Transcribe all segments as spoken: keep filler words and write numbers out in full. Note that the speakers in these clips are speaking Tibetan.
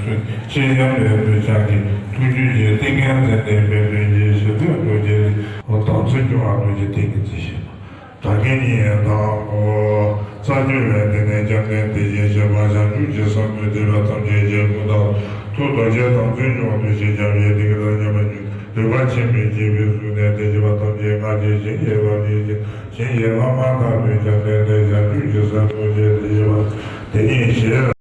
ཤེས་ཡོན་པའི་ལུས་ཆགས་ཀྱི་ཐུགས་རྒྱུད་ཀྱི་ཏིང་ངེ་འཛིན་ལྡན་པའི་ལུས་ཀྱི་ཞི་བདེ་རྡོ་རྗེ་དང་ཚུལ་འགྱུར་བ་ལུས་ཀྱི་ཏིང་ངེ་འཛིན་ཞེས་པ། ད་གིན་ཡིན་དང་ངོ་། རྩ་རྒྱུད་ལས་དེ་ནས་སྐྱབས་གནས་དེ་བཞིན་གཤེགས་པ་བྱང་ཆུབ་ཀྱི་སེམས་ནི་དེ་བས་ཐམས་ཅད་ཀྱི་ཀུན་དང་ཐུགས་རྡོ་རྗེ་དང་ཚུལ་འགྱུར་བ་ལུས་ཀྱི་སྐྱབས་ཡི་ཏིང་ངེ་འཛིན་མཉམ་པར་འཇུག་འདུས་པ་ཆེན་པོའི་སྤྱི་བོའི་གཟུགས་ནས་དེ་བཞིན་པ་ཐམས་ཅད་སྔར་བཞིན་བཞིན་གཤེགས་པ་ཉིད་ཀྱི་བཞིན་གཤེགས་ལྷ་མ་དག་པའི་སྐྱབས་གནས་དེ་བཞིན་བྱང་ཆུབ་ཀྱི་སེམས་རྡོ་རྗེ་དེ་བཞིན་པ་དེ་ཉིད་ཞེས།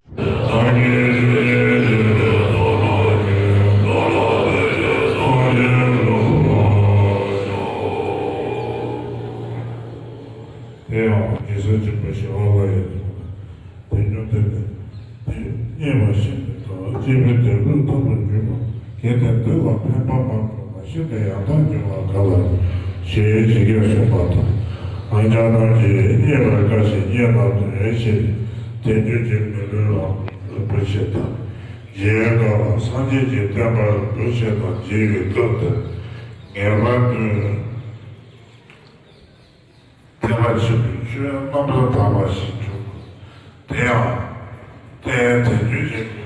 དེ་ཡང་ཉེ་སར་གཅིག་པ་ཞི་བ་ལྷ་ཡི་དེ་ཉུང་དེ་ནི་དེ་རྙེད་པ་ཤིན་ཏུ་དཀའ། སྐྱེས་བུ་དེ་ལུས་ཐོབ་པར་འགྱུར་བ་གལ་ཏེ་འདོད་པ་འཕེན་པ་མ་གྲུབ་ན། ཤིན་ཏུ་ཡང་དག་འགྱུར་བ་ག་ལ་ཞེས་ཇི་སྐད་གསུངས་པ་དང་། འཇམ་དབྱངས་རྣམས་ཀྱིས་རྙེད་པར་དཀའ་ཞེས་བརྙས་ན་དོན་ཡོད་ཕྱིར། དེ་རྒྱུད་ཀྱི་མི་ལུས་ལ་རིན་པོ་ཆེ་དང་། རྗེས་འགྲོ་ལ་སངས་རྒྱས་ཀྱི་བསྟན་པ་རིན་པོ་ཆེ་དང་མཇལ་བའི་སྐབས་དེར་ངེས་པར་དུ་ཐེག་པ་ཆེན་པོའི་ཆོས་རྣམ་པར་དག་པ་ཞིག་འབྱུང་། དེ་ཡང་ཏེ། དེ་རྒྱུད་ཀྱི་